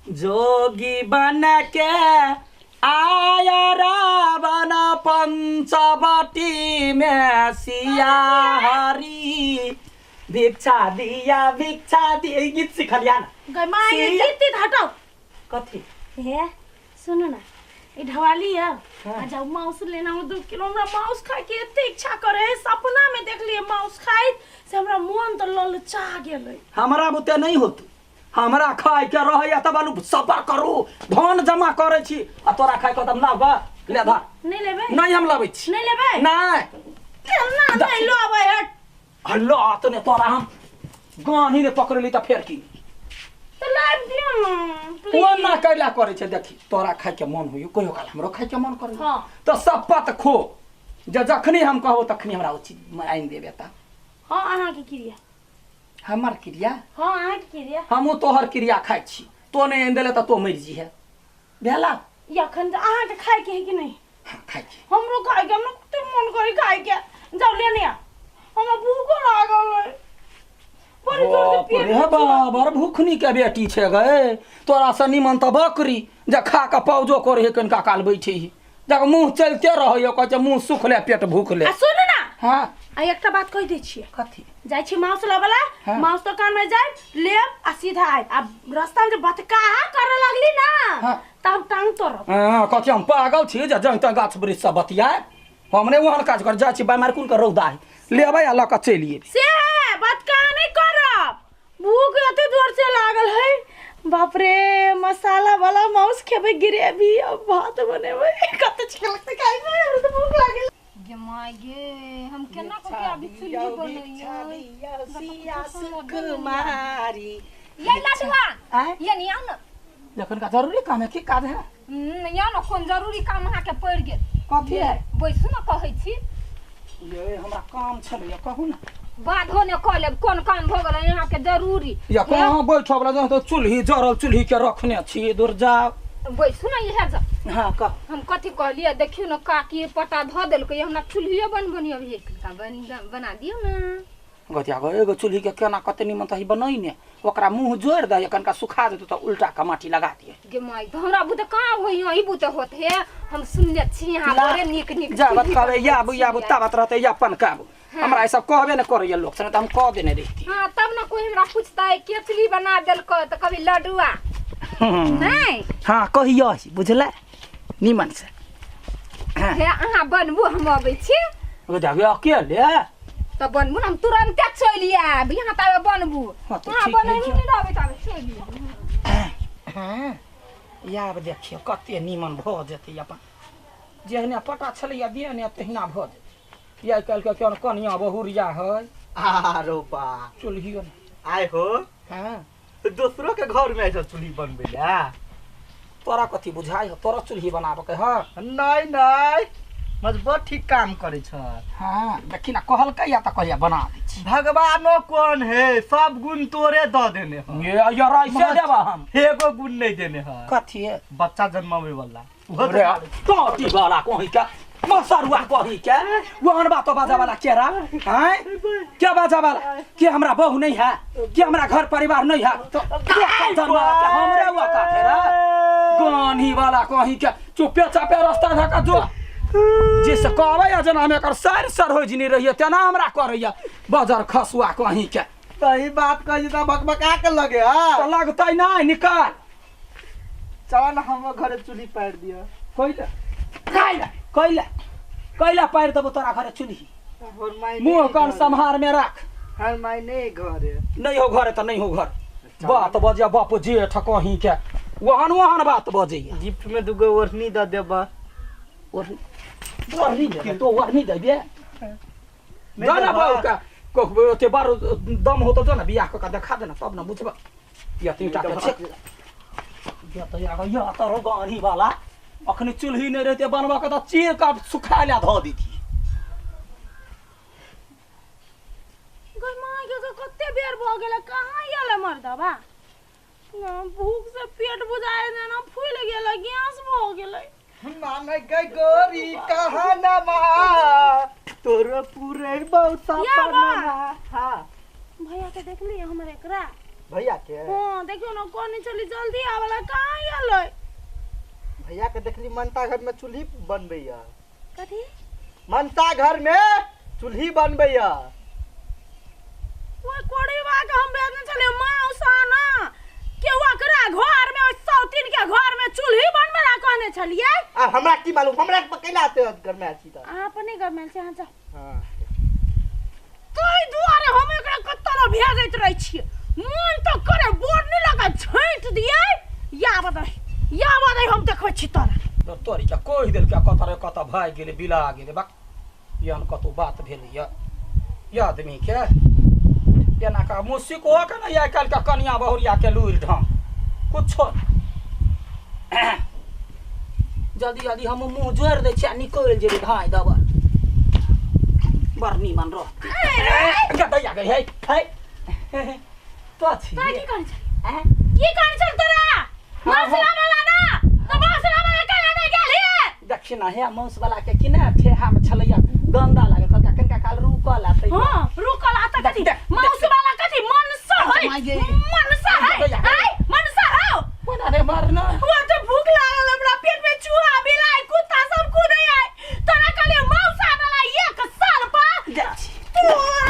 जोगी बन के आया रावण पंचवटी में सिया हरी भिक्षा दिया भिक्षा दिया। ई गीत सिखलिया ना। गै माय ये सिया- गीत तीत हटाओ। कथी? हे सुनू ना, ई ढवाली है। हाँ। आ जाओ माउस लेना हो 2 किलो, हमरा माउस खाए के एते इच्छा करे है। सपना में देख लिए माउस खाइत से हमरा मन तो ललचा गेलै। हमरा बुते नहीं होत, हमरा खाय के रहैया तब आलू सबर करू, धन जमा करै छी आ तोरा खाय के तब ना बा ले धर। नहीं लेबै? नहीं, हम लबै छी। नहीं लेबै? नहीं। केना नहीं लेबै? हट। हल्लो तने तोरा हम गानी ने पकड़ली तऽ फेर की? तो लाइव दियो ना। ओ प्लीज। ना कैला करै छै। देखी, तोरा खाय के मन होइयो, कहियो काल हमरो खाय के मन करै। हाँ। तऽ शपथ खो जे जखनी हम कहबो तखनी हमरा ओ चीज आनि देबे तऽ। हाँ, अहाँके क्रिया। हमर क्रिया? हाँ, अहाँके क्रिया। हमहूँ तोहर क्रिया खाइ छी। तो नहि आनि देले तऽ तो मरि जीहे भेला। ई अखन अहाँके खायके है कि नहीं? हाँ, खाइ छी। हमरो खायके, हमरा कते मन करे खायके। जाउ लेने आ, हमरा भूखो लागल है बड़ी जोर से। बाप पेट रे में बाबर भूखनी के बेटी छै गए। तोरा से निमन तऽ बकरी जे खा कऽ पौजो करे है, कनिका काल बैठे ही जब मुँह चलते रहै, कहै छै मुँह सुखले पेट भूखले। आ सुनू ना। हाँ। आ एकटा बात कहि दै छियै। कथी? जाइ छी माउस लबला। हाँ। माउस दोकान में जायब, लेब आ सीधा आयब। आ रास्ता में जे बतकाहा करे लगली ना, हाँ। तऽ हम टांग तोड़ब। हाँ, कथी हम पागल छी जे जहि तहि गाछ वृक्ष सब बतियाए? हम नहि ओहन काज कर जाइ छी। बामार कोन के रौदा है, लेबै आ लऽ कऽ चलि एबै। से है बतकाहा नहीं करब। भूख एते जोर से लागल है, बाप रे। मसाला वाला माउस खेबै, ग्रेवी आ भात बनेबै, कते ठीक लगतै खाइमे। हमरा तऽ भूख लागल। गे माय गे, हम केना कऽ के अभी चुल्ही बनैयै? सुकुमारी। ये लडुआ। आँय? ये नहीं आउ ना। जखन का जरूरी काम है, की काज है? या ना, कोन जरूरी काम अहाँके पड़ि गेल? कथी है? बैसू ने, कहै छी। ये हमरा काम छलैया, कहू ना। बाधो ने कऽ लेब, कोन काम भऽ गेलै अहाँके जरूरी? या कहाँ बैठब ला? तो चूल्ही जरल चूल्ही के रखने छी, दूर जाओ। बैसू ने इएह जा। हाँ, कह। हम कथी कहलियै, देखियौ ने, काकी पटा धऽ देलकै। हमरा चूल्हिए बनबनी अभी बन बना दियौ ने। गतिया गो, एगो चूल्ही के केना कते निमन तही बनैने, ओकरा मुंह जोड़ि दे, कनिका सुखा देतौ तऽ उल्टा के माटी लगा दिए। गे माय, तऽ हमरा बुते कहाँ होई? ई बुते होत हे। हम सुनले छी यहाँ बड़े नीक नीक जाबत चूल्ही कहबै बनबै याबू याबू छियै। ताबत रहतै अपन काबू। हमरा ई सब कहबे ने करैया लोक से, तऽ हम कह देने रहिती। हाँ, तब ने कोई हमरा पूछतै के चूल्ही बना देलकै, तऽ कभी लडुआ नहीं। हाँ, कहियो बुझलै निमन से। हाँ। हे, अहाँ बनबू, हम अबै छी। जाबे अकेले? तऽ बनबू ने, हम तुरन्ते चलि आयब। यहाँ ताबे बनबू। हाँ, तऽ अहाँ ठीक है। बनैबू जो। नहि रहबै ताबे चलि आयब। हाँ, आब देखियौ कते निमन भऽ जेतै। अपन जेहने पटा छलैया देहने तहिना भऽ जेतै। आइ काल्हिके केहन कनिया बहुरिया है। आरो बा। चूल्हियो ने। आय हो। हाँ। दोसरो के घर में ऐसा चूल्ही बनबे ला? तोरा कथी बुझाइ हो, तोरा चूल्ही बनाबऽ के हँ? नहीं नहीं, मजबूत ठीक काम करे छ। हाँ, देखी ना, कहलकै या तऽ कहलियै बना दै छी। भगवानो कौन है, सब गुण तोरे द देने है। ये यार, ऐसे देबा हम। एगो गुण नहीं देने है। कथी है? बच्चा जन्मावे वाला। उहो रे टोटी वाला कहीं के, मसरुआ कहीं के, वहन बात बाजा वाला केरा हैं क्या बाजा वाला कि हमरा बहू नहीं है, कि हमरा घर परिवार नहीं है, तो जन्मा के हमरे हुआ का रे गानी वाला कहीं के। चुपे चापे रास्ता धका जो जिस कहबै आ जेना हम एकर सर सर होइ जिनी रहिए तेना हमरा करैया बजर खसुआ कहीं के। सही बात कही त बकबका के लगे। हां। तऽ लगतै नहि, निकाल। चल ना, हम घरे चूल्ही पार दिया। कैला कैला कैला कैला पारि देबो तोरा घरे चूल्ही? हमर माय मुँह कान सम्हार में राख। हमर माय नहीं घरे। नहीं हो घरे तऽ नहीं हो घर। बात बजिया बाप जेठ कहीं के, ओहन ओहन बात बजैया। गिफ्ट में दुगो ओढ़नी द देबा। ओढ़नी ओढ़नी देबै तो? ओढ़नी देबे? नहीं जा ना। देबा। बाबू का कहबै ओते बार दम हो तऽ जो ना, बियाह कऽ के देखा देना, तब ना बुझबा। या तीन टा के छेक या तऽ या या तऽ गाड़ी वाला अखनी चूल्ही नहीं रहते बनबा के तऽ चीर का सुखा ला धऽ दीती। गै माय के, कते बेर भऽ गेलै, कहाँ गेलै मर्दबा? ना भूख से पेट बुझाए ना फूलि गेलै, गैस भऽ गेलै। माने गई गोरी कहाँ नमा तोर पूरे बहुत या बा। सपना। हाँ। भैया के देखली हमर एकरा? भैया के? हां, देखियो ना, कोनी चली जल्दी आवेला, कहाँ आले? भैया के देखली मनता घर में चूल्ही बनबैया। कथी? मनता घर में चूल्ही बनबैया। वो कोड़ीवा के हम भेजने चले मौसा ना के ओकरा घर में, ओइ सौतीन के घर में चूल्ही बनबे ला कहने छलियै। आ हमरा की मालूम, हमरा कैला आते घर में आछी त। अहाँ अपने घर में से अहाँ जाओ। हाँ। ताहि दुआरे हम एकरा कतऽ ने भेजैत रहै छियै, मन तऽ करे बोर्ड लगा छाँटि दियै। या बदल या बदल, हम देखबै छी तोरा। तो तोरी के कहि देलकै, कतऽ रे कतऽ भागि गेलै, बिला गेलै। बक, एहन कतौ बात भेलैया ये आदमी के? एना का मुसीको के ने आइ काल्हि के कनिया बहुरिया के लूरि ढंग कुछो नहि। जल्दी जल्दी हम मुँह जोड़ि दै छियै आ निकलि जेबै धाँइ दबल, बड़ नीमन रहतै। गदैया गई है है तो छी। तोरा की कहने छल? की कहने छल तोरा? मसला वाला ना तऽ मसला वाला केना नहि गेलही? देखी ना, हे मांस वाला के कि ने ठेहा में छलैया, गंदा लागे, कहलका कनिका काल रुकल आ तै। हाँ, रुकल आ तऽ कथी? देख, देख। माउस वाला कथी मनसा है? माय गे। मनसा है। गैया, गैया। आय मनसा हौ। ओना रे मारना। वो तो भूख लागल हमरा, पेट में चूहा बिलाई कुत्ता सब कूदे आय। तोरा कहलिए मौसा वाला एक साल पा तोरा।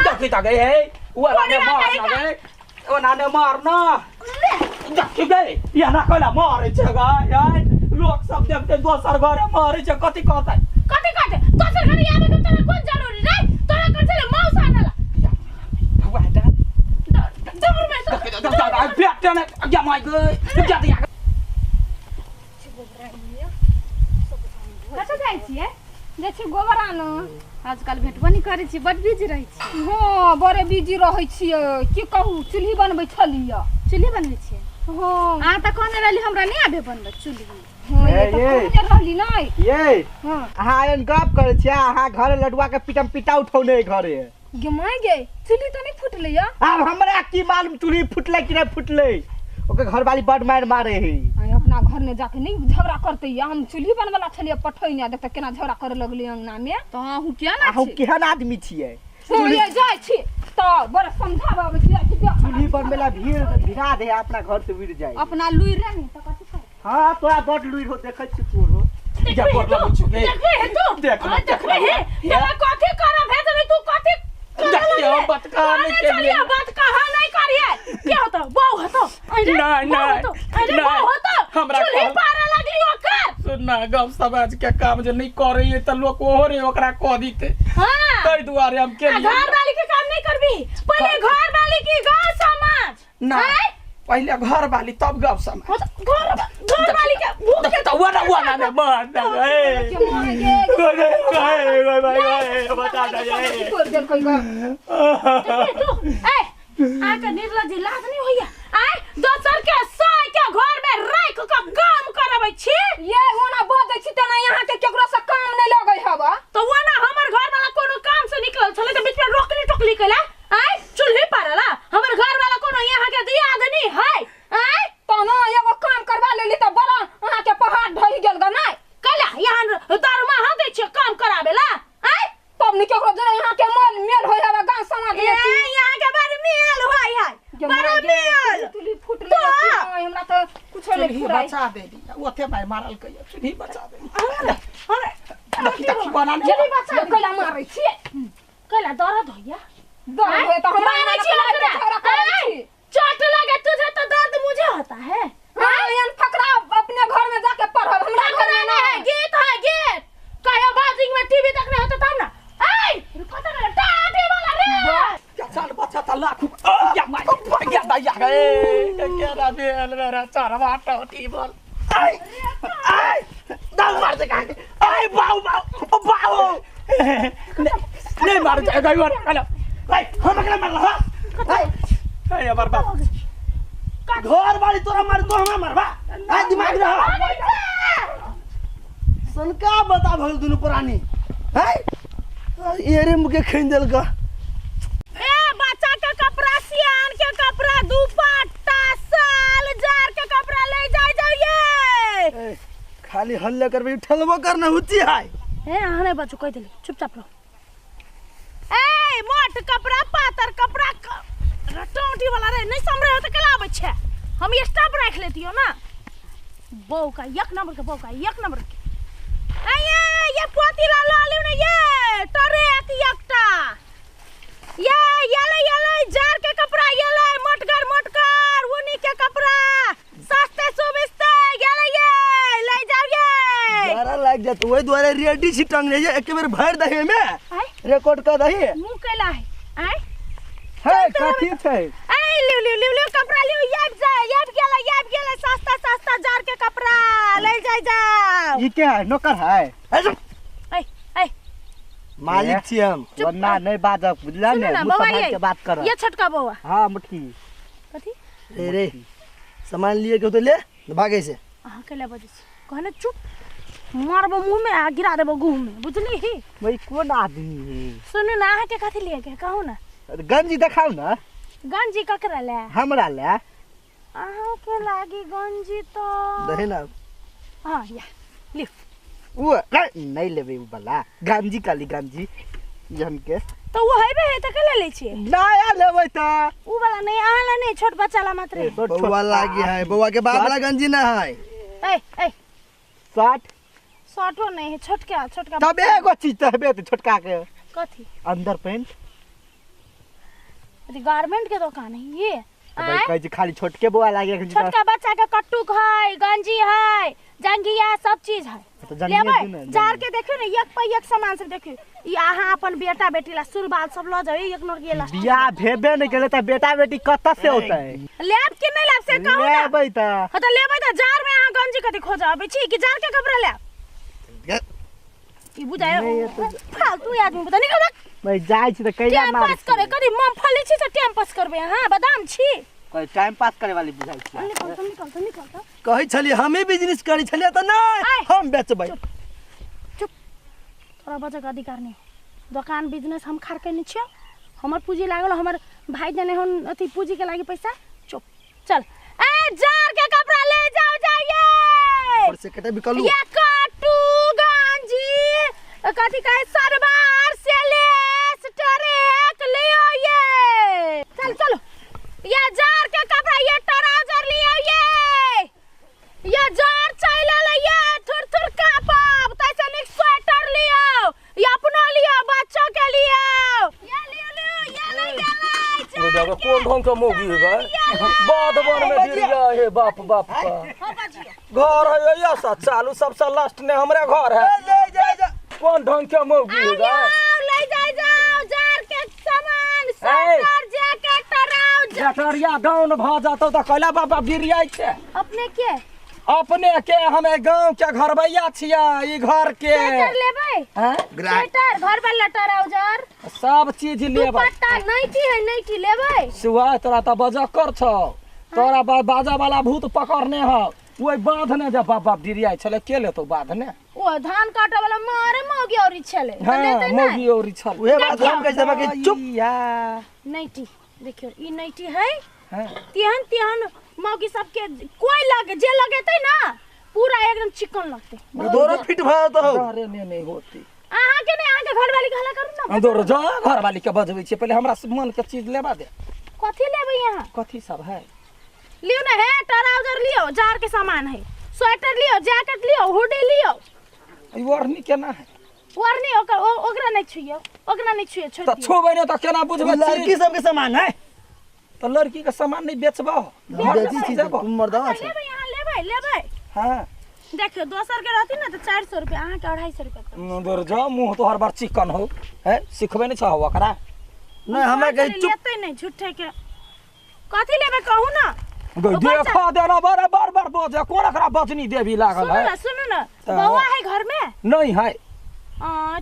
देखी त गई है ओना ने कोने मारना कहिका? गई, ओना ने मारना। ले। देखी गई, एना कहला मारै छै गाय? आय लोक सब देखते, दोसर घरे मारै छै, कथी कहतै? कथी कहते? दोसर घर आबे के तोरा कोन जरूरी रे? तोरा कहै छले मौसा आनला। भगवान डाल। जबर में तो पेट ने या my गई जा दिया। कतऽ जाइ छियै? जाइ छियै गोबर आनऽ। आजकल भेटबो नहि करै छियै, बड बिजी रहै छियै। हँ, बड़े बिजी रहै छियै, की कहू, चूल्ही बनबै छलियै। चूल्ही बनबै छियै? हँ। अहाँ तऽ कहने रहली हमरा नहि आबे बनबै चूल्ही। हँ, ए, ये तऽ ये। कहने रहली नहि। ये। हँ। अहाँ एहन गप करै छियै, अहाँ घरे लडुआ के पिटम पिटा उठौने अइ घरे। गे my गे, चूल्ही तऽ नहि फुटलै या? आब हमरा की मालूम चूल्ही फुटलै कि नहि फुटलै, ओकर घरवाली बड मारि मारे है। आइ अपना घर में जाके नहीं झगड़ा करते या? हम चूल्ही बनबला छलियै पठैने, देखते केना झगड़ा करे लगलै अंगना में। तऽ अहूँ किया ना अहूँ छी? केहन आदमी छियै? हँ, ये जाइ छी तऽ बड़ा समझाबऽ आबै छी, जाइ छी देख। चूल्ही बनबेला भीड़ भिड़ा दे, अपना घर से उड़ जाए। अपना लुरि रहे ने तऽ कथी करबै? हाँ, तोरा बड लुइर हो, देखै छी तोरो। जा देखबे गोर तू? लगै छी गे। देखबे हे तू? देख ले, हाँ, देख देखबे ले। हे? तोरा कथी करब भेजली, तू कथी करऽ देखियौ, लगले? बात कहाँ नहि कहने केलियै। छलियै, बात कहाँ नहि करियै। के होतौ? बहू होतौ? अरे, नहि, बहू नहि, होतौ? अरे, नहि। बहू होतौ? हमरा चूल्ही कहल- पारऽ लगली ओकर। सुनना, गप समाज के काम जे नहीं करे तऽ लोक ओहो रे ओकरा कह दीते। हाँ। ताहि दुआरे हम आ केलियै। घर वाली के काम नहीं करबी? पहले घर वाली की गांव समाज? ना। आँय? पहिले घर वाली तब गप समाज। हाँ तो घर घर वाली के भूख के तऽ ओना ओना ने मार दे। ए, गे my गे। गए, गए, गए, गए, बता दे। की कर देलकै ग? देखबे तू? ए, आके निर्लज्ज लाज नहीं होइया? आय दोसर के साय के घर में राख के काम करबै छी। ये ओना बजै छी तेना यहाँ के केकरो से काम नहि लगै हवा। तो वो ना हमर घर वाला कोनो काम से निकलल छलै तऽ बीच में रोकली टोकली कैला? आय चूल्ही पारला हमर घर वाला कोनो यहाँ के दियादनी है? आय तहन एगो काम करवा लेली तऽ बड़ा अहाँ के पहाड़ ढहि गेल ग। नहि कैला यहाँ दरमाहा दै छियै काम कराबेला? आय तब नि केकरो जेना यहाँ के मोल मेल होय हवा गांव समाज ए में की। यहाँ के बड़ मेल होय है, गे बड़ my गे, मेल। चूल्ही फुटलै तो? कि नहि, हमरा तऽ कुछो नहि चूल्ही फुराइ। बचा देली, ओते माय मारल कहियो, चूल्ही बचा देली। अरे अरे। देखी देखी, बना ने। चूल्ही बचा ये कैला मारै छियै? कैला दर्द होइया? दर्द होय तऽ हमरा मारै छी एना ओकरा। झगड़ा करै आय, छी। चोट लगे तुझे तो दर्द मुझे होता है। हाँ, एहन फकरा अपने घर में जाके पढ़ब, हमरा घर फकरा में नहीं है, नहि। गीत है गीत। कहियो बाजिंग में टीवी देखने होता तब ना। ऐ कत गेलै टाटी वाला रे? क्या साल बच्चा था लाख या my या दैया गे, केरा भेल मेरा चरवा टोटी बोल। आय आय दाऊ मार दे कहाँ के। आय बाऊ बाऊ बाऊ, नहीं मार जाएगा गई और हेलो भाई, हम एकरा मारला हा? भाई, ए हमर बाप घर वाली तोरा मार तो हमरा मारबा? आ दिमाग रह सनका बता भल दुनु प्राणी है, एरे मुके खैन देलका। ए बच्चा के कपड़ा, सियान के कपड़ा, दुपट्टा, साल जार के कपड़ा ले जाय जाइए। ए, खाली हल्ला करबे, ठलबो करना हुची है। ए अहाँ नहीं बचू, कह देली, चुपचाप रहो। ए मोट कपड़ा, पातर कपड़ा, टोटी वाला रे नहीं समरे हो त केला आबै छै हम स्टाफ राख लेतियो ना बहू का एक नंबर के बहू का एक नंबर के ए ये पोती ला ला लिउ ने ये तोरे एक एकटा ये ये ले ये ले जार के कपड़ा ये ले मोटगर मोटगर ऊनी के कपड़ा सस्ते सुबिस्ते ये ले ये ले जाओ ये जाड़ा लागि जात ओहि दुआरे रेडी छी टंगने जे एक बेर भरि दही में आय रिकॉर्ड कऽ दही मुंह कैला है आय है कथी छै ए लिउ लिउ लिउ लिउ कपड़ा लिउ याब जा याब गेला याब गेला सस्ता सस्ता जार के कपड़ा ले जाय जाओ ई के है नौकर है ए ए मालिक छी हम वरना नहीं बाजब बुझला सुनू ने ना मुँह बौआ सम्हाल ये के बात कर ये छोटका बौआ हाँ मुटकी कथी रे रे सामान लिए के तो ले भागे से अहाँ के ले बजै छी कहने चुप मारबो मुंह में आ गिरा देबो गुह में बुझली ही वही कोन आदमी है सुनू ना अहाँ के कथी लिए के कहू ना गंजी देखाउ ना गंजी ककरा ले हमरा ले अहाँ के लागी गंजी तो दही ना हाँ या लिउ उ नहीं लेबै उ वाला गंजी काली गंजी जन के तो वो हेबे है तऽ केला लै छियै नया लेबै तऽ उ वाला नहीं अहाँ ला नहीं छोट बच्चा ला मात्र है। बौआ लागी है बौआ के बाप वाला गंजी ना है ए ए शर्ट शर्टो नहीं है छोटका छोटका तब एगो चीज तऽ हेबे तऽ छोटका के कथी अंदर पेंट अथी गारमेंट के दुकान है ये आँय? कहै छै खाली छोटके बौआ लागे छोटका बच्चा के कट्टूक है गंजी है जंगिया सब चीज है तऽ जंगिया लेबै दियौ ने, जार के देखियौ ने एक पर एक सामान सब देखियौ ई अहाँ अपन बेटा बेटी ला सुरबाल सब लऽ जाउ एक नोर गेला बियाह भेबे नहि केलै तऽ बेटा बेटी कतऽ से औतै लेब कि नहीं लेब से कहू ना लेबै तऽ हाँ तऽ लेबै तऽ जार में अहाँ गंजी कथी खोजऽ अबै छी कि जार के कपड़ा लेब ई बुझाय फालतू आदमी बुझा निकल भाग। मैं जाइ छी तऽ कैला टाइम मारै पास करे कथी मूंगफली छी से टाइम पास करबै अहाँ बादाम छी छी टाइम पास करे वाली बुझाइ छी निकल तऽ निकल तऽ निकल तऽ कहै छलियै हमे बिजनेस करै छलियै तऽ नहि आय। हम बेचबै चुप तोरा बजैके अधिकार नहीं दोकान बिजनेस हम खार कैने छियौ हमर पूंजी लागल हमर भाई देने हन अथी पूंजी के लागी पैसा चुप चल ए जार के कपड़ा ले जाओ जाइए और से कटे बिकलू ये कट्टू गंजी कथी कहे सरबार सेलेस टरेक लियो ये चल चलो ये जार के कपड़ा ये ट्राउजर लियो ये ये जार चल ले ये थुर थुर कापब तैसे निक स्वेटर लियो ये अपनो लियो बच्चों के लियो ये लियो लियो ये ले ये ले ओ देखो कोन ढंग के मौगी है गए बाध वन में गिर गया हे बाप बाप का हाँ बाजियो घर है या सा चालू सबसे लास्ट ने हमरे घर है ले जा जा कोन ढंग के मौगी है गए आओ ले जाए जाओ जार के सामान स्वेटर जैकेट ट्राउजर जटरिया डाउन भ जातो त कहला बाबा गिर छै अपने के अपने के हमे गांव के घरबैया छियै ई घर के स्वेटर लेबै हैं? स्वेटर घर वाला ट्राउजर सब चीज लेबै दुपट्टा नाइटी है नाइटी लेबै सुबह तोरा तऽ बजक्कर छौ तोरा बाजा वाला भूत पकड़ने हौ ओहि बाध ने जब बाप बाप डिरियाइ छलै के लेतौ बाध ने ओ धान काटे वाला मारे मौगी औरी छलै तऽ हाँ लेतै नहि मौगी औरी छल उहे बात हम कहै छलियै कि चुप या नाइटी देखियौ ई नाइटी है हाँ तेहन तेहन मौगी सबके कोई लगे जे लगेतै ना पूरा एकदम चिकन लगतै दोरो फिट भऽ जेतौ डरे ने नहीं होती अहाँ के नहि अहाँ के घरवाली के हल्ला करू ना दौड़ जा घरवाली के बजबै छियै पहिले हमरा मन के चीज लेबा दे कथी लेबै अहाँ कथी सब है लियो ना है ट्राउजर लियो जार के सामान है स्वेटर लियो जैकेट लियो हुडी लियो ई ओढ़नी केना है ओढ़नी ओकर ओकरा नहीं छुइयो ओकरा नहीं छुइयो छोड़ तऽ दियौ छुबै ने तऽ केना बुझबै लड़की सबके सामान है तऽ लड़की के सामान नहीं बेचबो बेची छी तुम मर्दवा अच्छा, छै लेबै अहाँ लेबै लेबै हाँ देखियो दोसर के रहती ना तो 400 रुपया अहाँ के 250 रुपया करब। दूर जा मुँह तोहर बड़ चिकन हो है सिखबै नहीं छहो ओकरा नहीं हमरा कही चुप लेतै नहीं झूठे के कथी लेबै कहू ना गई देखा देना बड़े बार बार बजे कोन एकरा बजनी देवी लागल सुनू है ना सुनू ना तऽ- बौआ है घर में नहीं है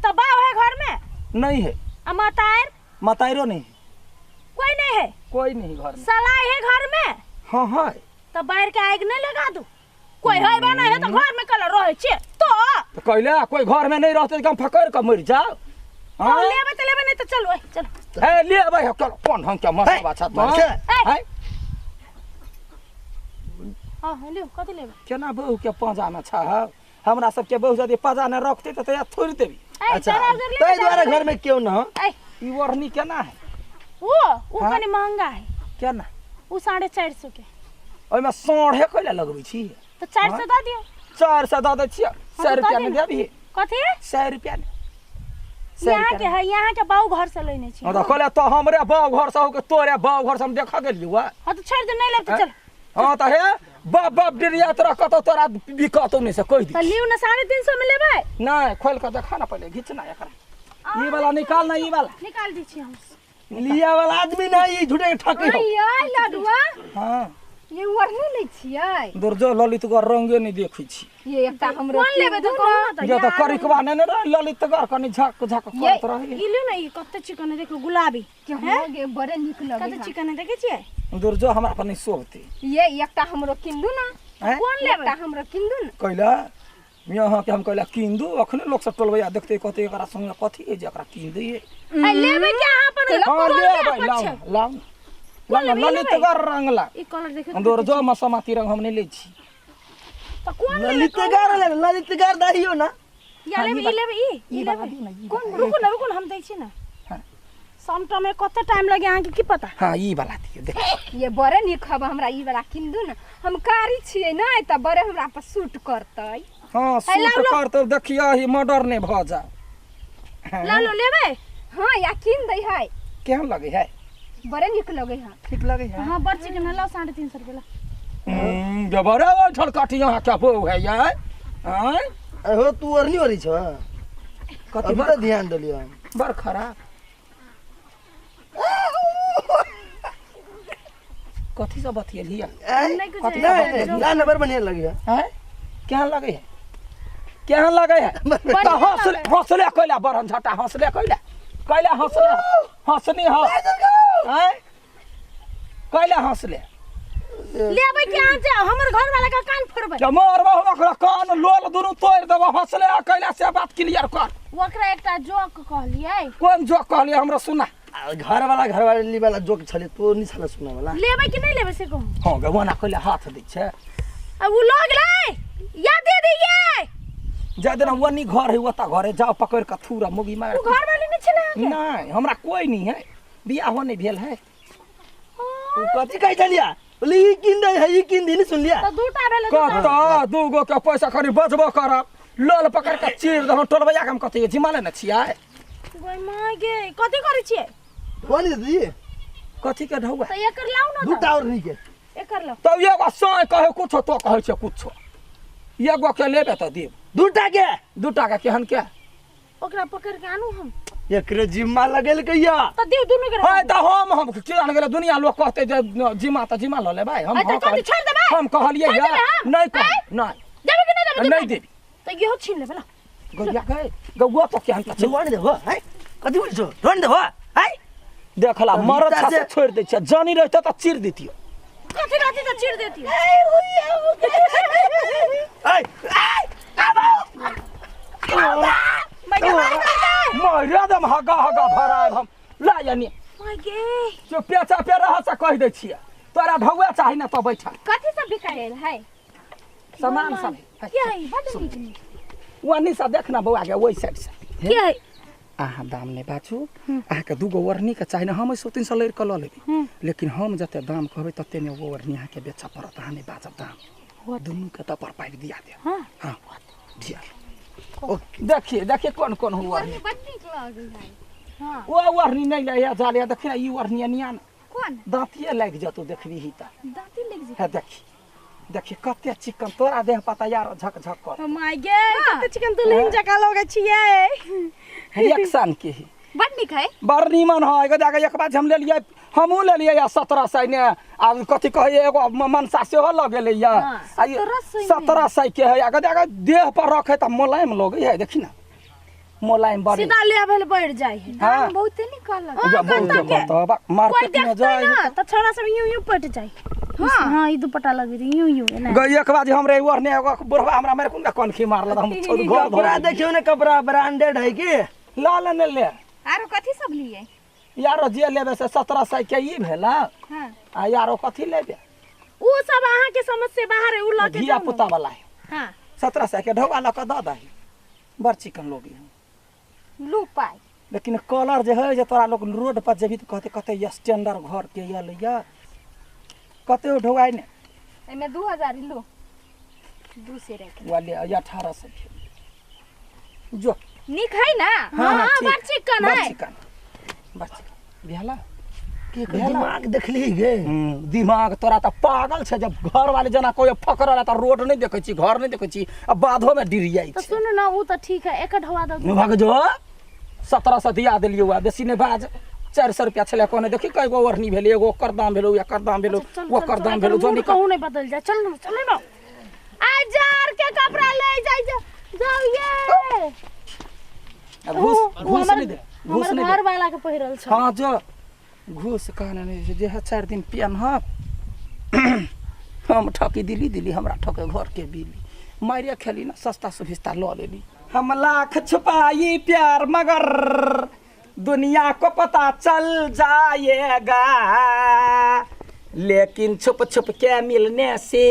तो बाप है घर में नहीं है आ मतार मताइरो नहीं है कोई नहीं है कोई नहीं घर में सलाई है घर में हाँ है तो बाहर के आग नहीं लगा दू कोई है बा नहीं है तो घर में कल रहे छे तो तो कहले कोई घर में नहीं रहते तो हम फकड़ के मर जाओ तो लेबै तो लेबै नहीं तो चलो ए, चलो ए ले भाई चलो कोन ढंग के मस्त बात मर छै। है हाँ हाँ लियो कथी लेबै केना बहू के पाँजा में छह हमरा सबके बहू यदि पाँजा ने रखते तऽ तैया थोड़ि देबी ए अच्छा ट्राउजर लेबै ताहि दुआरे घर में क्यों न हो ए ई ओढ़नी केना है वो हाँ? कनी महंगा है क्या ना ओ 450 के। ओहिमे साढ़े कैला लगबै छी? तऽ 400 दऽ दियौ। 400 दऽ दै छियै। 100 रुपया नहि देबही? कथी? 100 रुपया नहि। यहाँ के है, यहाँ के बाऊ घर से लेने छी। हां तऽ कहले तऽ हमरे बाऊ घर से हो के तोरे बाऊ घर से हम देखऽ गेलियौ। हां तऽ छोड़ि दे, नहीं लेब तऽ चल। हां तऽ हे बाप बाप डिरिया तोरा कतौ तोरा बिकतौ नहि से कहि दी। तऽ लिउ ने 350 में लेबै। नहीं खोल के देखा ना पहले, घिच ना एकरा। ई वाला निकाल ना, ई वाला निकाल दै छी हम। लिया वाला आदमी ना, ई झूठे के ठकी हो। ये लडुआ हां ये ओढ़नी लै छियै? दुर्जो ललितगढ़ रंगे नहीं देखै छी। ये एकटा हमरो कोन लेबै तऽ कहू ना। तऽ जे तऽ करिकवा ने रहे ललितगढ़ कनि झक झक करत रहे। ई लिउ ना, ई कते चिकन है देखो, गुलाबी के हो गे, बड़े नीक लगै कते चिकन है देखै छियै? दुर्जो हमरा पर नहीं शोभते। ये एकटा हमरो किन दू ना। कोन लेबै? एकटा हमरो किन दू ना। कैला यहाँ के हम कैला किन दू, अखने लोक सब टोलबैया देखते कहते एकरा संगे कथी है जे एकरा किन दिए। आ लेबै के अहाँ अपन? हां लेबै, लाउ लाउ लाउ ललितगढ़ रंग ला। ई कलर देखियौ। दुर्जो मसमाती रंग हम नहीं लै छी। तऽ कोन लेबै? ललितगढ़ ले, ललितगढ़ दहियो ना। या लेबै ई लेबै, ई लेबै। कोन? रुकू ना, रुकू ना, हम दै छी ना। हां समटा में कते टाइम लगे अहाँ के की पता। हां ई वाला दियौ देख। ये बड़े नीक हब, हमरा ई वाला किन दू ना। हम कारी छियै नै तऽ बड़े हमरा पर सूट करतै। हां सूट करतै, देखियो ही मर्डर नै भऽ जा। ला लो लेबै? हां या किन दै है। केहन लगै है? बड़े नीक लगै है। ठीक लगै है? हां बड़ चिकन है, लाओ 350 रुपया ला। जे बड़े ओठल काटी यहाँ क्या बो है यार? आय अहो तू ओरनी ओरी छ। कथी? अभी तऽ ध्यान देलियो हम। बड़ खराब कथी सब बतियेलियै? नहीं कुछ कथी? नहीं ना, नंबर बढ़िया लगे है। हैं केहन लगै है? केहन लगै है? तऽ हंसले हंसले कैला बरहन झटा हंसले कैला कैला हंसले हंसनी ह हैं कैला हंसले? लेबै के अहाँ जाओ, हमर घर वाला के कान फोड़बै। जब मरबो हम ओकरा कान लोल दुनू तोड़ि देबो। हंसले कैला से बात क्लियर कर। ओकरा एकटा जोक कहलियै। कोन जोक कहलियै हमरा सुना। घर वाला घर वाली वाला जोक छले, तो नहीं छले सुना वाला। लेबै कि नहीं लेबै से कहू। हां गे ओना कैला हाथ दै छै। आ उ लग गेलै या दे दियै। जा देना वनी घर है ओता घर है, जाओ पकड़ के थूरा मुगी मार। उ घर वाली नहीं छले अहाँके? नहीं हमरा कोई नहीं है, बियाह नहीं भेल है। उ कथी कहै छलिया? बोले ई किन दे है, ई किन दे, नहीं सुन लिया। तऽ दूटा भेलै। कत दूगो के पैसा खरी बचबो करब, लोल पकड़ के चीर दहो टोलबैया के हम कथी जिमा लेने छियै? गोय माय गे, कथी करै छियै? कौन दे दी? कथी के ढौआ? तऽ एकर लाउ ना। दूटा और नहीं के एकर लाउ। तब एगो साँय कहै कुछो तो कहै छै कुछो। एगो के लेबे तऽ देब। दूटा के? दूटा के केहन के? ओकरा पकड़ के आनू हम। एकरे जिम्मा लगेल कहिया? तऽ दियौ दुनू के। हाय तऽ हम किया गेलै दुनिया लोग कहते जे जिम्मा तऽ जिम्मा लऽ लेबै हम। तऽ कथी छोड़ि देबै? हम कहलियै छोड़ि देबै हम? नहीं कह नहीं देबै कि नहीं देबै? नहीं देबी। तऽ इहो छीन लेबै ला। गौया गए गौआ तो केहन के छै? ढोन देबो हैं? कथी बोल छो? ढोन देबो हैं? देखला मरद छा से छोड़ि दै छै, जानी रहते तऽ चीर दितियो। कथी रहती तऽ चीर देतियो। ऐ मारे दम हगा हगा भरायब हम ला यानी। माय गे जो पेचा पे रह से कहि दै छियै तोरा ढौआ चाही ना तऽ बैठा। कथी सब बिकायल है? सामान सब के है? बड नीक नीक। ओनी से देख ना बौआ के ओहि साइड से के है? अहाँ दाम नहीं बाजू, अहाँके दूगो ओढ़नी के चाही ना, हम 100 300 लड़ि कऽ लऽ लेबै, लेकिन हम जते दाम कहबै तते में वो ओढ़नी अहाँके बेचऽ पड़त। अहाँ नहीं बाजब दाम, दुनू के तपर पाइप दिया देब। हाँ दिया। देखिए देखिए कौन कौन हुआ ओढ़नी बड नीक लगै है। हां वो ओढ़नी नहीं ले जा ले, देखिए ना ई ओढ़नी नियान कोन दांतिए लागि जतो देखबी ही ता दांती लागि जेतौ। है देखी देखी कते चिकन तोरा देह पता यार झक झक कर। My गे कते चिकन दुल्हन जकाँ लगै छियै। रिएक्शन के ही बड नीक है, बड़ नीमन है। एगो जाके एक बार हम लेलियै, हमहूँ लेलियै या 1700 ने। आ कथी कहै एगो मनसा सेहो लऽ गेलै या 1700 के है। एगो जाके देह पर रखे तऽ मोलायम लगै है, देखी ना मोलायम बड़ी सीधा लेवल बढ़ जाय है। हां बहुते निकलत। बहुत मार्केट में जाय ना त छोरा सब यूं यूं पट जाय। हां हां ई दुपट्टा लगे यूं यूं एना गई। एक बार हमरे ओढ़ने एगो बुढ़वा हमरा मारे कोन कनखी मारल, हम छोड़ घर कपड़ा देखियो ने, कपड़ा ब्रांडेड है की ला ले ने ले। आरो कथी सब लिए? यारो जे लेबे से 1700 के ई भेला। हां आ यारो कथी लेबे? उ सब अहाँ के समझ से बाहर है, उ ल के धिया पुता वाला है। हां 1700 के ढौआ ल के the दही, बड़ चिकन लोग है लू पाई। लेकिन कलर जे है जे तोरा लोग रोड पर जेबही तऽ कहते कते स्टैंडर्ड घर के यल या। कते ढोआइ ने एमे 2000 लो दू से रख वाले 1800 जो निक है ना। हां बड़ चिकन है, चिकन बड़ चिकन भेला के दिमाग देखली गे। दिमाग तोरा त पागल छे, जब घर वाले जना कोई फकरला त रोड नहीं देखै छी, घर नहीं देखै छी, आ बाधो में डिरियाई त सुन ना उ त ठीक है, एक ढवा दो भाग जो 1700 दिया देलियो, आ बेसी नै बाज 400 रुपया छले कोने देखी कई गो ओढ़नी भेलै, एगो ओकर दाम भेलो, एकर दाम भेलो, ओकर दाम भेलो, जो कहू नहीं बदल जा। चल न चल न आ जार के कपड़ा ले जाय जाओ ये घूस घूस नहीं दे, घूस नहीं घर वाला के पहिरल छ। हां जो घूस कहने नहीं जे है 4 दिन पियन ह हम ठकी दिली दिली हमरा ठके घर के बिली मारिया खेली ना सस्ता सुभिस्ता ल लेली। हम लाख छुपाई प्यार मगर दुनिया को पता चल जाएगा, लेकिन छुप छुप के मिलने से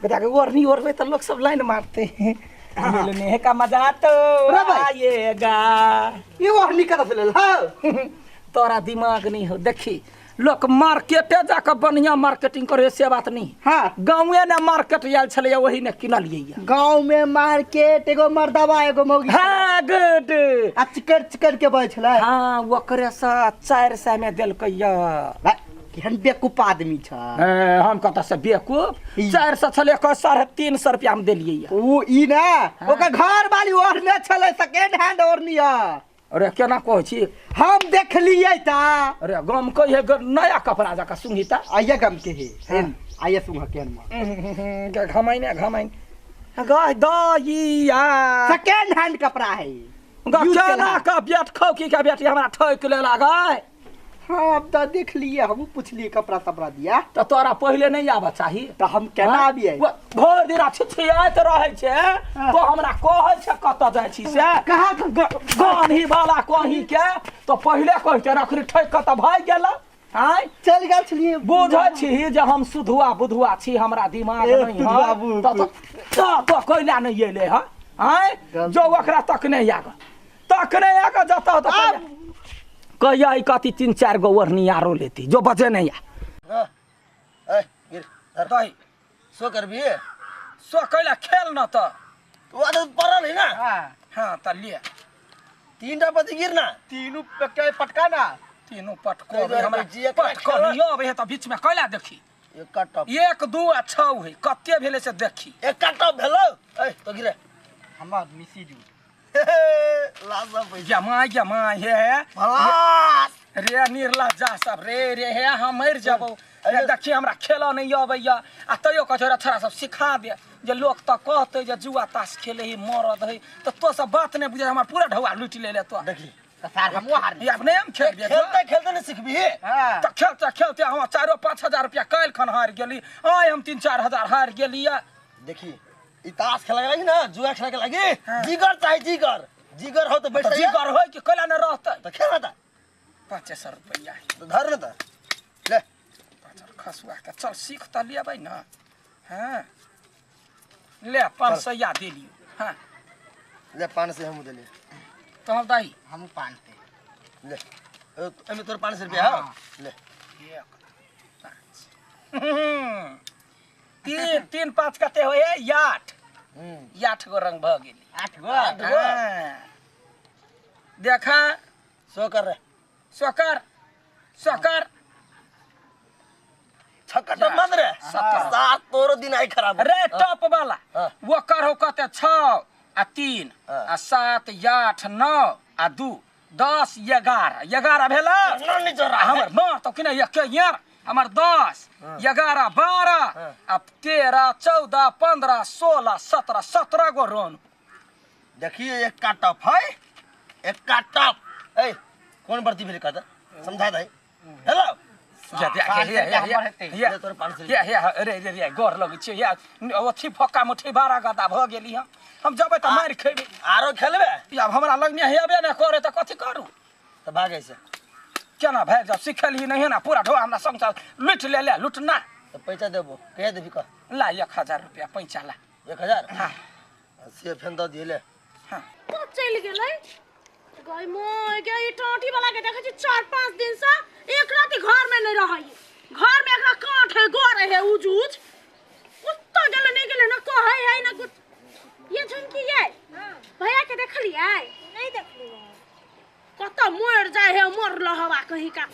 बेटा के ओढ़नी ओढ़बे तो लोग सब लाइन मारते हैं, मिलने का मजा तो आएगा। ये ओढ़नी कतऽ से लेल हौ? तोरा दिमाग नहीं हो, देखी लोग मार्केटे जाकर बढ़िया मार्केटिंग करे से बात नहीं। हाँ गाँवे ने मार्केट आयल छलै वही ने किनलियै। गाँव में मार्केट एगो मर्दवा एगो मौगी। हाँ गुड आ चिकर चिकर के बजै छलै। हाँ ओकरे से 400 में देलकै। केहन बेवकूफ आदमी छ। हम कतऽ से बेवकूफ, 400 छलै 350 रुपया में देलियै। ओ ई ना ओकर घर वाली ओढ़ने छलै सेकेंड हैंड ओढ़नी है। अरे केना कहै छी, हम देखलियै ता। अरे गम कहिए नया कपड़ा जका सुंघी ता। आइए गम के हे आइए सुंघ के हम घमाइन घमाइन गह दइया सेकेंड हैंड कपड़ा है। केना का बेट खौकी के बेटी हमरा ठोक ले लागै। हाँ अब तो देख लिए, हम पूछलिए कपड़ा सपड़ा दिया तो तोरा पहले नहीं आबऽ चाही तो हम केना आबियै? भरि दिन छिछियाइत रहै छै तो हमरा कहै छै कतऽ जाइ छी से कहाँ गनही वाला कहीं के तो पहिले कहते रखनी ठोक कऽ तऽ भागि गेल। आँय चलि गेल छलियै। बुझै छी जे हम सुधुआ बुधुआ छी, हमरा दिमाग नहीं है तो कैला नहीं एलै हँ। आँय जो ओकरा तक नहीं आग तक नहीं आग जतऽ तऽ कहिया कथी 3-4 गो ओढ़नी आरो लेती जो बजे नहीं आ। दही सो करबी सो कैला खेल न त वो तो पड़ल है ना। हाँ त ले 3टा पति गिर ना, तीनू के पटका ना, तीनू पटको हमरा पटको नहीं आबै है त बीच में कैला देखी। एक टप 1 2 आ 6 है कते भेलै से देखी। एक टप भेलौ ए तो गिरे हमरा मिसी दू जमा जमा हे रे निर्लज्जा सब रे रे हे हम मरि जबौ। देखी हमरा खेल नहीं अबैया आ तैयो कहै छै छोरा सब सिखा दे जे लोक तऽ कहतै जे जुआ ताश खेले ही मरद है तो तो सब बात नहीं बुझे, हमार पूरा ढौआ लूटि ले तो। देखी खेलते खेलते नहीं सिखबी तो खेलते खेलते हम 4-5 हजार रुपया काल्हि खन हारि गेली, आइ हम 3-4 हजार हारि गेली। देखी ई ताश खेले लागी ना जुआ खेले लागी जिगर चाही, जिगर जिगर हो तो बैठ जिगर हो कि कैला न रहतै त खेल त 500 रुपया तो धर न त ले खसुआ के चल सीख त लेबै न। हां ले 500 या दे लियो। हां ले 500 हम देलियो तो हम दाई हम 500 ले एमे तोर 500 रुपया हो ले 1 5 3 3 5 कते होय 8 8 गो रंग भ गेली 8 गो 8 गो। देखा सो कर रे सो कर सो कर छक्का टप मत रे 7 तोरो दिन आई खराब रे टॉप वाला वो कर हो कते 6 आ 3 आ 7 8 9 आ 2 10 11 11 भेला हमर मां तो किने एक यार हमर 10 11 12 आ 13 14 15 16 17 17 गो रन। देखिए एक का टप है एक का टप ए कौन बर्ती भेल कहता समझा दे हेलो जा जा हे हे हे तोर 500 हे हे रे रे रे गोर लगै छै या ओथी फक्का मुठी 12 गदा भ गेली हम जबै त मारि खेबै आरो खेलबे आब हमरा लगने हेबे न करे त कथी करू त भागै से केना भागि जाब सिखलही नहीं ना पूरा ढोआ हमरा संग लूट ले ले लूट ना त पैसा देबो कहे देबी कह ला 1000 रुपया पैसा ला 1000 हां से फेन the दिए ले हां तो चलि गेलै गय मोय गय ई टाटी वाला के देखै छी 4-5 दिन से एक राति घर में नहीं रहै घर में एकरा कांठ है गोर है उज उज कुत्ता गेले नहीं गेले ना कहै है ना कुछ। ये झुमकी ये भैया के देखलियै? नहीं देखलियै। कत मर जाय है मर लहवा कहीं का।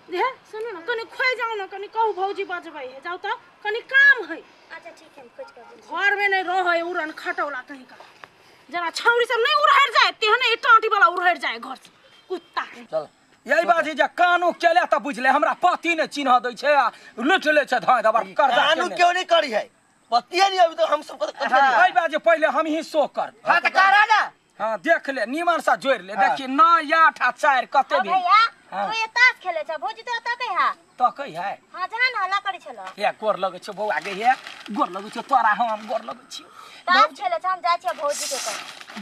हे सुनू ना कनी खोइ जाऊ ना कनी कहू भौजी बजबै है जाऊ त कनी काम है। अच्छा ठीक है हम खोज कर घर में नहीं रहे उड़न खटौला कहीं का। जना छौरी सब नहीं उड़हर जाए तेहने ई टाटी वाला उड़हर जाए घर से कुत्ता के। चल यही बात है जे कानू केले त बुझले हमरा पति ने चिन्ह दै छै आ लुट ले छै धाय दबर कर्जा कानू क्यों नहीं करी है पति नहीं अभी तो हम सब यही बात जे पहिले हम ही सो कर। हां त करा ना। हां देख ले निमन सा जोड़ ले देखी 9 8 आ 4 कते भेल। भैया तू ये ताश खेले छ भौजी तो तकै है तकै है। हां जहन हल्ला करै छल हे गोर लगै छ बौआ गे हे गोर लगै छ तोरा हम गोर लगै छी ताश खेले छ हम जाइ छी भौजी के कह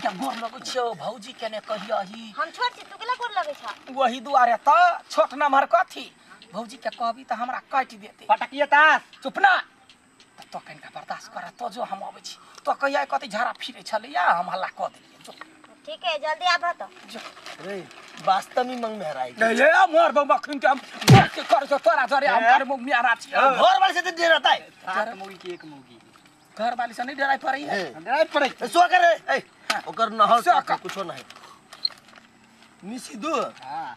या गोर लगै छ भौजी के ने कहियही हम छोट छी तू केला गोर लगै छ वही दुआरे त छोट नम्बर कथी भौजी के कहबी त हमरा काटि देते पटकिए ताश। चुप ना त कनिका बर्दाश्त कर तो जो हम अबै छी तो कहिया कथी झाड़ा फिरै छलैया हम हल्ला क देलियै जो। ठीक है जल्दी आबह त जो रे वास्तव में मंग में हराई नहीं ले मोर बम अखन के हम के कर छ तोरा जरे हम कर मुंह में हरा छी घर वाले से तो डराता है चार मुर्गी की एक मुर्गी घर वाले से नहीं डराई पड़ै है डराई पड़ै सो करे ए ओकर नहल कुछो नहीं मिसी दो। हां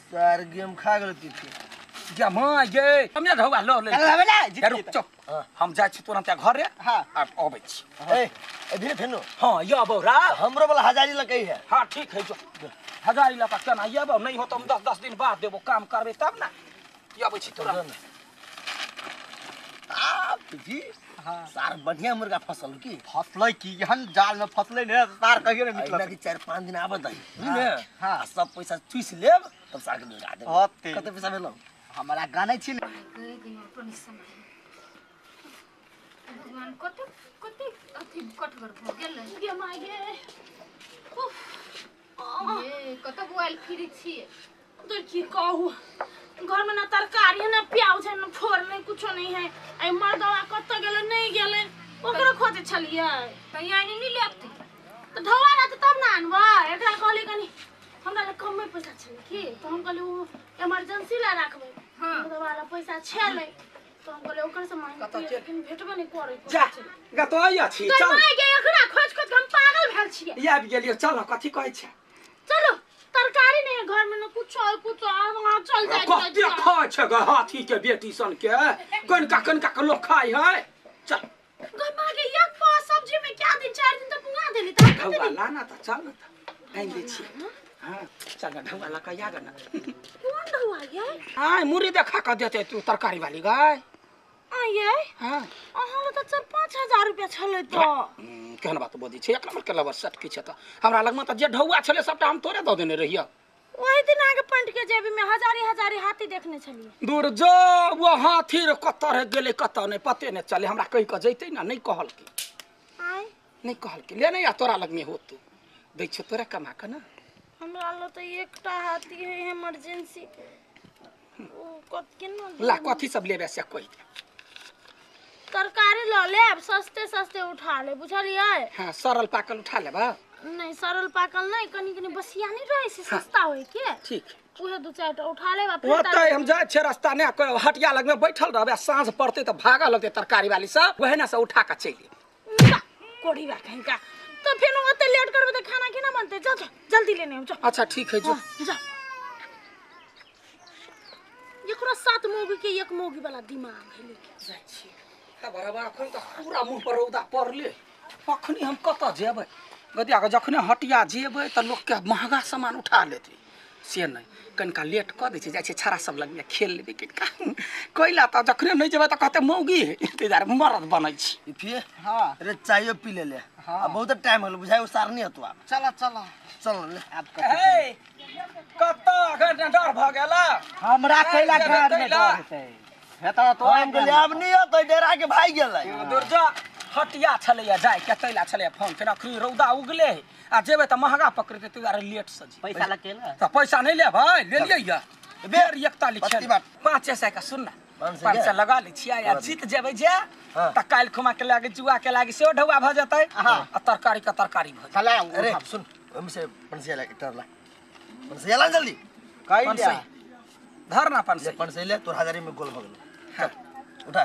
सार गेम खा गेल पीछे जा मां गे हम ने ढौआ ल ले ना रुक चुप हम जाइ छी तुरंत घर रे। हां आ अबै छी ए ए फेनो। हां यबौ रा हमरो वाला हजारी लकै है। हां ठीक है जो हजारी लका केना यबौ नहीं हो त हम 10-10 दिन बाद देबो काम करबे तब ना यबै छी तुरंत। आ जी हां सार बढ़िया मुर्गा फसल की फसलै की एहन जाल में फसलै ने सार कहियो ने निकलत कि 4-5 दिन आबत है बुझले। हां सब पैसा चूस लेब तब सार के लगा देब। कते पैसा भेलो हमरा गानै छी अपन समय भगवान कते कते अथी कटगर भ गेल गे my गे। उफ ये कत बुआल फिरी छी तो की कहू घर में ना तरकारी है ना प्याज है ना फोर नहीं कुछो नहीं है। आई मर्दवा कत गेले नहीं गेले ओकरो खोजे छलियै त यानी नहीं लेते त ढौआ रहत तब ना आनबै। एकरा कहली कनी हमरा लग कमे पैसा छलै की त हम कहली उ इमरजेंसी ला राखबै। हां मर्दवा ला पैसा छलै त हम कहली ओकर से मांगतियै लेकिन भेटबे नहीं करै। जा गतो आइ छी चल माय गे एकरा खोज खोज हम पागल भेल छियै। आबि गेलियै चल कथी कहै छै चलो तरकारी नहीं है घर में ना कुछ और कुछ और वहां चल जाए। कते खाय छै ग हाथी के बेटी सन के कनका कनका के लोग खाय है। चल गमा के एक पाव सब्जी में क्या दिन 4 दिन त पुगा देली त ढौआ ला ना त चल न त आइन दै छी। हां चल न ढौआ ला के आ ग न। कोन ढौआ ये? आय मुरी देखा के देते तू तरकारी वाली गाय। आ ये हां अहाँ ल त 4-5 हजार रुपया छलै त केहन बात बजै छै एक नंबर के लवर सेट की छै त हमरा लगमे त जे ढौआ छलै सबटा हम तोरे दऽ देने रहियै। ओहि दिन आगे पंट के जेबी में हजारी हजारी हाथी देखने छलियै। दूर जो वो हाथी रे कत रह गेलै कत नहीं पते नहीं चले हमरा कहि के जैतै ना नहीं कहलकै। आय नहीं कहलकै ले नहीं आ तोरा लगमे होतौ दै छै तोरा कमा के ना। हमरा ल त एकटा हाथी है इमरजेंसी ओ कत केना ला कथी सब लेबे से कहि दे। तरकारी ल लेब सस्ते सस्ते उठा ले बुझलियै। हां सरल पाकल उठा लेबा? नहीं सरल पाकल नहीं कनी कनी बसिया नहीं रहे से सस्ता होय के। ठीक उहे 2-4 टा उठा लेब फिर ओतै हम जाइ छै रास्ता ने हटिया लग में बैठल रहबे साँझ पड़ते त भागा लगते तरकारी वाली सब वहे ना से उठा के चलि जेबै। कोड़ी बा कहीं का तो फिर ओते लेट करबे त खाना केना बनते। जा जा जल्दी लेने जा। अच्छा ठीक है जो जा। एकरा 7 मोगी के 1 मोगी वाला दिमाग है लेके जाइ छी त बराबर अखन त पूरा मुंह पर रौदा पड़ले अखनी हम कत जेबै गदिया के जखने हटिया जेबै त लोक के महंगा सामान उठा लेतै से नहीं कनिका लेट क दै छै जाइ छै छड़ा सब लगमे खेल लेबै कनिका कैला त जखने नहीं जेबै त कहते मौगी है इंतजार मरद बनै छी फिर। हां अरे चाय पी ले ले। हां बहुत टाइम होल बुझाय उ सार नहीं हतु आब। चला चला चल ले आब ए कत अखन डर भ गेला हमरा कैला घर में डर हेतै हेता तो हम गेले आब नहीं हतै डरा के भाग गेलै। दुर्जा हटिया छलैया जाय के तैला छलैया फोन केना अखनी रौदा उगले आ जेबै त महंगा पकड़ते तू आर लेट से जी पैसा लगे त पैसा नहीं ले भाई ले लियै या बेर 41 500 का सुन ना 500 लगा लै छियै आ जीत जेबै जे त काल्हि खुमा के लागे जुआ के लागे सेहो ढौआ भ जेतै आ तरकारी के तरकारी भ जेतै। अरे सुन ओहिमे से 500 ला एकटा ला 500 ला जल्दी कहि लिया धर ना 500 500 ले तोर हजारी में गोल भ गेलो। चल उठा।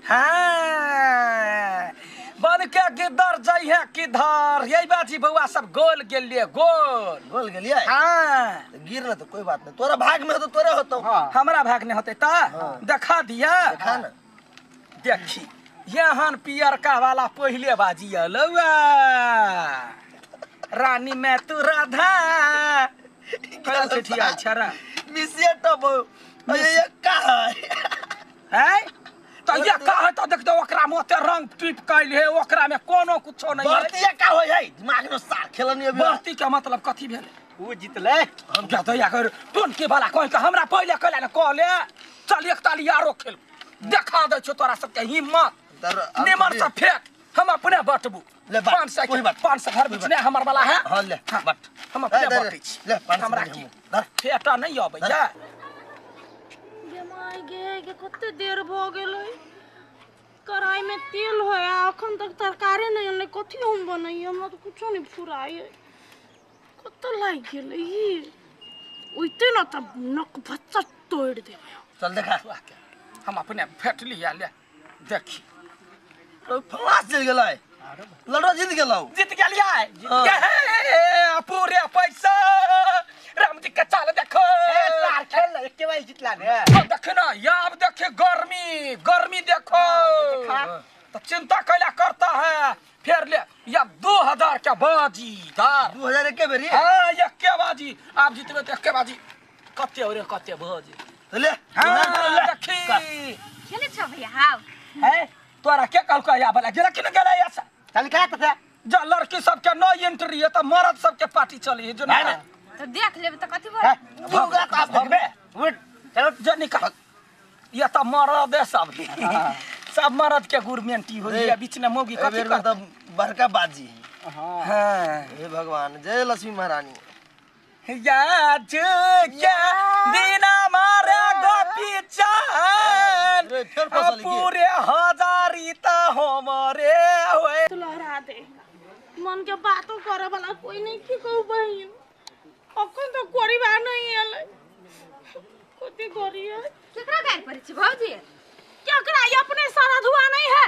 हाँ बन के गिदर जाइ है किधर यही बाजी बउआ सब गोल गेलिए गोल गोल गेलिए। हाँ गिर ना तो कोई बात नहीं, तोरा भाग में हो तो तोरे होतो। हाँ। हमरा भाग नहीं होते ता। हाँ। देखा दिया देखा ना देखी यहाँ पियरका वाला पहले बाजी अलौआ रानी मैं तू राधा कल ठिया छरा मिसिया टप ये का है तो ये का है तो देख दो ओकरा में ओते रंग टिप कैल है ओकरा में कोनो कुछो नहीं है। बढ़ती का होय है दिमाग में सार खेलनी अभी। बढ़ती के मतलब कथी भेल उ जीतले हम क्या तो या कर टोन के वाला कह के हमरा पहले कहला न कहले चल एक ताली आरो खेल देखा दे छो तोरा सबके हिम्मत निमन से फेंक हम अपने बटबू 500 के 500 घर बीच ने हमर वाला है। हां ले बट हम अपने बटै छी ले 500 हमरा की फेटा नहीं अबैया। गे my गे गे कते देर भ गेलै कढ़ाई में तेल है आ अखन तक तरकारी नहीं अनलै कथी हम बनैयै हमरा तो कुछो नहीं फुराइ कत लागि गेलै ई ओइते न त नक भच्चा तोड़ देबै। चल देखा हम अपने फेट लिया ले देखी तो फलास चल गेलै लड़ो जीत गेलौ जीत गेलियै पूरे पैसा राम जी के चाल देखो ए सार खेल एके बार जीतला ने देख ना अब देखे गर्मी गर्मी देखो तो चिंता कैला करता है फिर ले या 2000 के बाजी दार 2000 के बेरी। हां एके बाजी आप जीतबे त एके बाजी कते हो रे कते बाजी ले हां देखी खेले छ भैया। हां है तोरा के कहलको या वाला गेला कि न गेला ऐसा चल का त जा लड़की सब के नो एंट्री है त मर्द सब के पार्टी चली है जो ना तो देख लेब त कथि बोल दूगा त देखबे उठ चलो जो निकाल ये त मर्द है सब सब मर्द के गुरमेंटी हो या बीच में मौगी कथि कर त बड़का बाजी। हां हे भगवान जय लक्ष्मी महारानी या के बिना मारे गोपी चान फिर फसल पूरे हजारी त हमरे होए तू लहरा दे मन के बातो करे वाला कोई नहीं की कहू बहिन अखन तो परिवार नहीं आले कथी करिए केकरा गार पड़ै छी भौजी केकरा अपने सारा धुआ नहीं है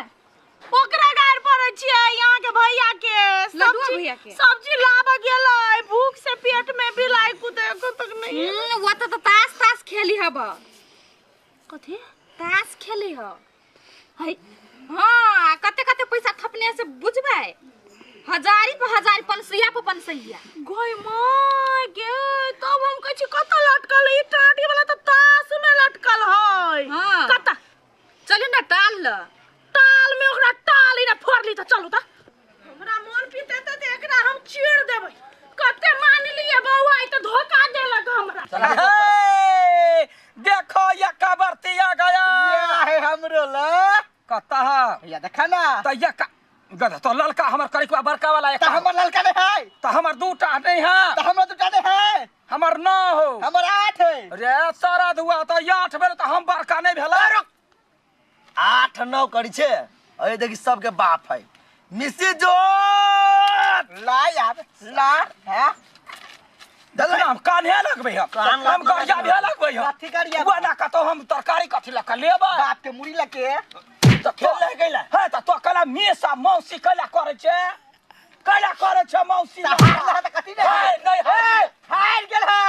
ओकरा गार पड़ै छियै यहाँ के भैया के सब्जी भैया के सब्जी लाब गेलै भूख से पेट में बिलाई कुदे अखन तक नहीं वो त ताश ताश खेली हब कथी ताश खेली ह है। हां कते कते पैसा थपने से बुझबै हजारी पर हजारी 500 पर 500 गई my गे तब हम कहै छी कत लटकल ई टाटी वाला त ताश में लटकल है। हां कत चलू ना टाल ल टाल में ओकरा टाल ना फोड़ली त चलू त हमरा मोन पीते त एकरा हम चीर देबै कते मान लिए बौआ ई त धोखा देलक हमरा। देखो ये कबरतिया गया है हमरो ल कता या देखा ना त ये गधा तो ललका हमर करिकवा बड़का वाला त हमर ललका नहीं है त हमर दूटा नहीं है त हमर दूटा नहीं है हमर 9 हो हमर 8 है रे सारा धुआ त 8 भेल त हम बड़का नहीं भेला 8 9 करी छे अरे देखी सबके बाप है मिसी जो ला यार ला है देखना हम कान्हे लगबै हम गरिया भे लगबै हम कथी गरिया वो ना कतो हम तरकारी कथी लक लेबै बाप के मुड़ी लके त खेल ले गेला है त तो कला मेसा मौसी कला करै छे कला करै छे मौसी हार त कथी नहीं नहीं हार गेल हा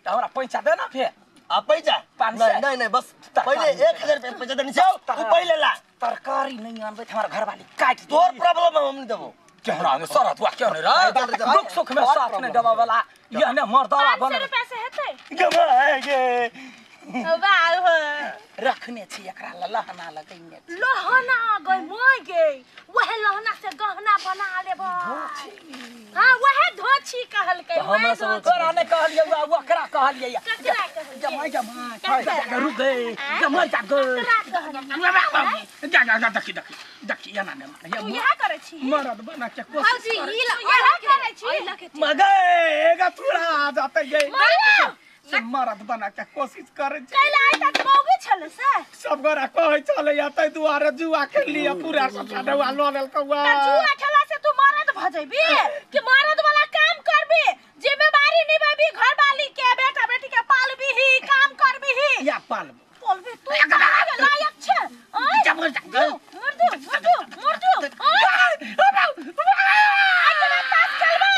त हमरा पैसा दे ना फेर आ पैसा 500 नहीं नहीं नहीं बस पहले 1000 रुपया पैसा देनी छौ तू पहले ला तरकारी नहीं आनबै त हमर घरवाली काट तोर प्रॉब्लम हम नहीं देबो केहरा में सरत हुआ क्यों नहीं रे दुख सुख में साथ नहीं देवा वाला यह ने मर्दावा बन 500 रुपया से हेतै गमाए वाह हो रखने छी एकरा ल लहना लगैने लहना गई मोय गे वहे लहना से गहना बना लेबै। हां वहे धोछी कहलकै हमरा सब तोरा नहीं कहलियै ओकरा कहलियै ककरा कहलियै जमाई जमाई जा रुक गए जमाई जा गए जा जा देखी देखी देखी एना ने मारे तू इहा करै छी मरद बना के कोशिश भौजी ई इहा करै छी मगे एगा पूरा जाते गए से मरद बना के कोशिश करै छी कैला आइ तक मौगी छलै से सब गोरा कहै छलै या तै दुआरे जुआ खेललियै पूरा सब छडुआ लऽ लेलकौ त जुआ खेला से तू मरद भ जइबी कि मरद वाला काम करबी जिम्मेवारी जिम्मेदारी निभाबी घर वाली के बेटा बेटी के पालबी ही काम करबी ही या पाल पालबी तू कमाए लायक छे आय मर दो मर दो मर दो आय आइ के बाद ताश खेलबे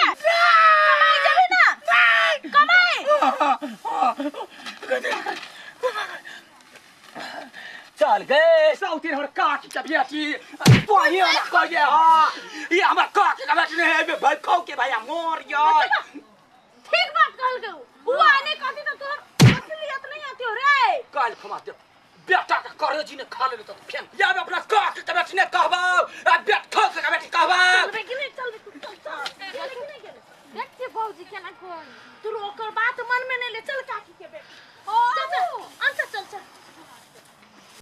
कमाई जेबी ना कमाई चल गए साउथी हमर काकी के बेटी तोही हमरा कहिए हां ये हमर काकी के बेटी नहीं है भाई खाओ के भैया मोर यार ठीक बात कहल गऊ उ आने कहती तो तोर असलियत नहीं आती हो रे काल खमा दे बेटा के करेजी ने खा लेले तो फेन या अपना काकी के बेटी ने कहबा।